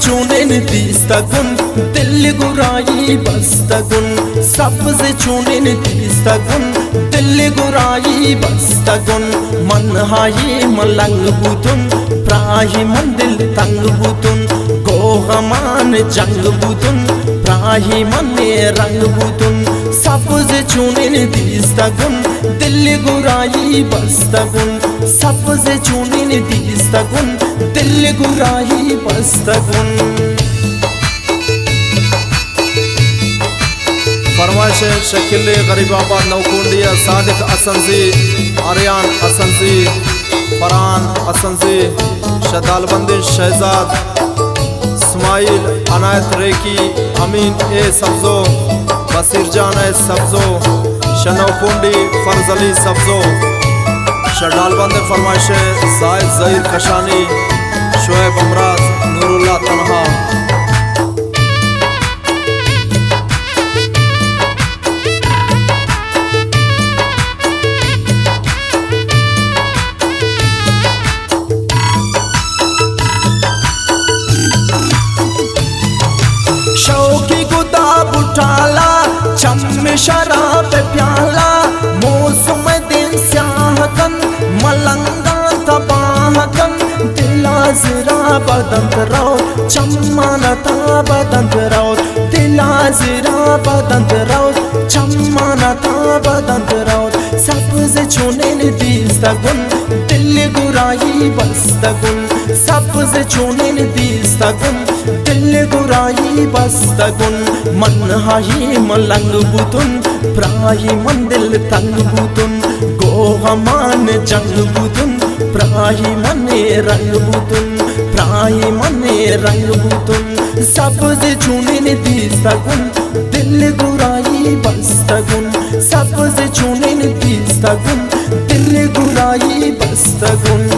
چونیں دیستگن، دل گرائی بستگن، سبز چونیں دیستگن، دل گرائی بستگن۔ من ہائی ملنگ بوتن، پراہی من دل تنگ بوتن، گو غمان جنگ بوتن، پراہی من رنگ بوتن۔ سبز چونیں دیستگن، دل گرائی بستگن، سبز چونیں دیستگن، دل گرائی بستگن۔ فرمائش شکیل غریب آباد نوکونڈی ء صادق حسنزی، آریان حسنزی، فرحان حسنزی، شہ ڈالبندیں شہزاد اسماعیل، عنایت ریکی، امین اے سبزو، بصیر جان اے سبزو، شہ نوکونڈی فرض علی سبزو، شہ ڈالبند فرمائش زاہد ظہیر کشانی، شعیب امراض، نوراللہ تنہا۔ شوقی گدا بٹالا، چم شراب پیالا، موسم دن سیاہ کن، ملنگاں تباہ کن، دلا زرا بدنت رو، چمانا تا بدنت رو، دلا زرا بدنت رو، چمانا تا بدنت رو۔ سبز چونیں دیستگن، دل گرائی بستگن، سبز چونیں دیستگن، دل گرائی بستگن۔ من ہائی ملنگ بوتن، پراہی من دل تنگ بوتن، گو غمان جنگ بوتن، پراہی من رنگ بوتن، پراہی من رنگ بوتن۔ سبز چونیں دیستگن، دل گرائی بستگن، سبز چونیں دیستگن، دل گرائی بستگن۔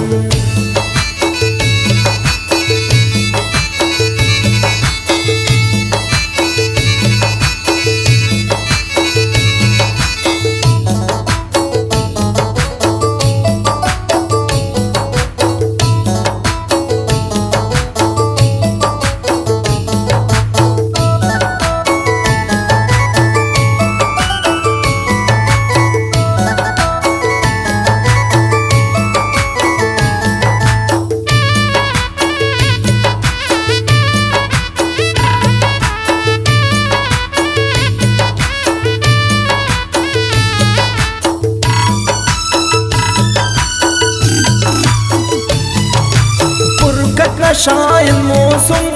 پر کت نشائیں موسم،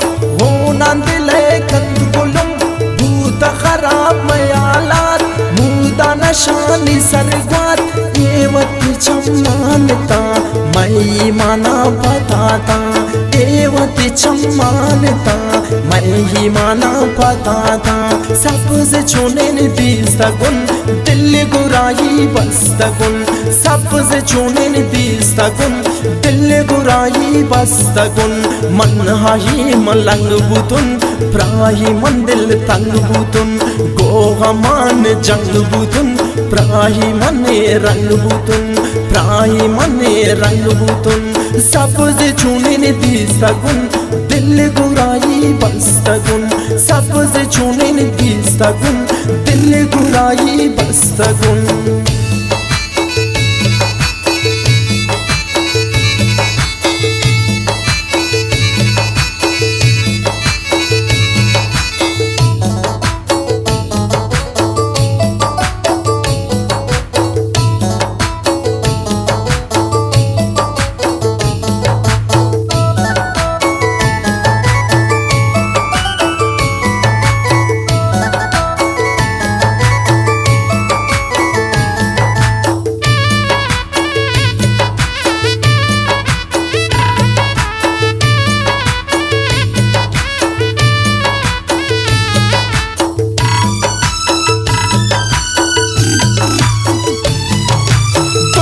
ہوناں دل ء کت گلم، بوت خراب میالات، مودا نشانی سرگوات، اے وت چمان تاں، مئی مانا پتا تاں، اے وت چمان تاں، مئی مانا پتا تاں۔ سبز چونیں دیستگن، دل گرائی بستگن، سبز چونیں دیستگن، دل گرائی بستگن۔ من ہائی ملنگ بوتن، پراہی من دل تنگ بوتن، گو غمان جنگ بوتن، پراہی من رنگ بوتن، پراہی من رنگ بوتن۔ سبز چونیں دیستگن، دل گرائی بستگن، سبز چونیں دیستگن، دل گرائی بستگن۔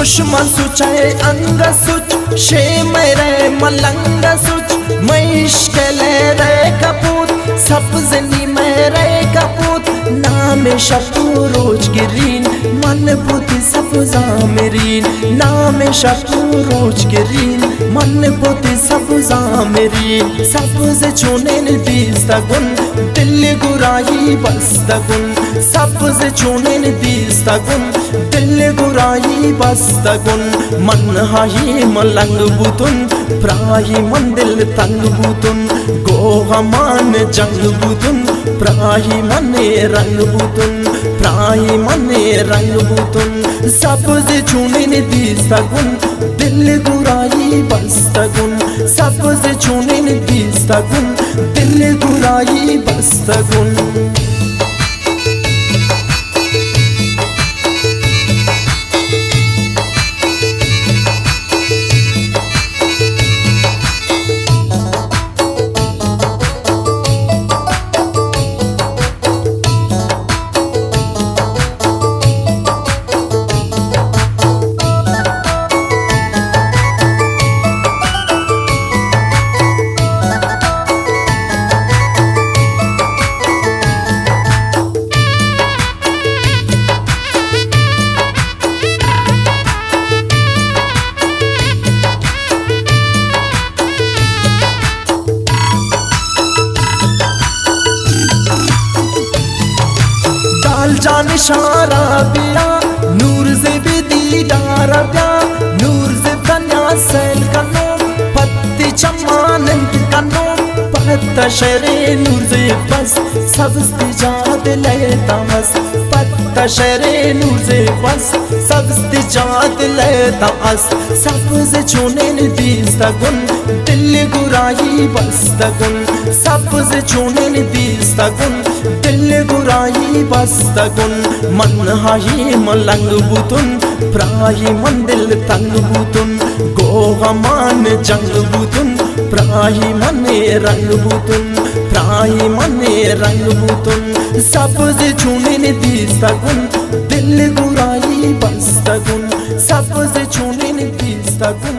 دشمن سوچ ء انگ سوچ، شے میرے ملنگ سوچ، مئے اشکل ء رے کپوت، سبز نی میرے کپوت، نام شپ و روچ گرین، من بوت سبزاں مرین، نام شپ و روچ گرین، من پہ تئی سبزاں مرین، سبز چونین دیستگن، دل گرائی بستگن، سبز چونین دیستگن، دل گرائی بستگن، من ہائی ملنگ بوتن، پرائی من دل تنگ بوتن، گو غمان جنگ بوتن، پرائی من رنگ بوتن، پرائی من رنگ بوتن، سبز چونین دیستگن، دل گرائی بستگن، سبز چونین دیستگن، دل گرائی بستگن۔ دال جان شارا بیا، نور زیب دیدار بیا، نور زیب دنیا سیل کنو، پتی چمان انت کنو، پت شہر نور زیب بس، سبز تجاد لیتا مس، پت شہر نور زیب بس، سبز تجاد لیتا مس۔ سبز چونین دیستگن، دل گرائی بستگن، سبز چونین دیستگن، دل گرائی بستگن، من ہائی ملنگ بوتن، پرائی من دل تنگ بوتن، گو غمان جنگ بوتن، پرائی من رنگ بوتن، پرائی من رنگ بوتن، سبز چونین دیستگن، دل گرائی بستگن، سبز چونین دیستگن،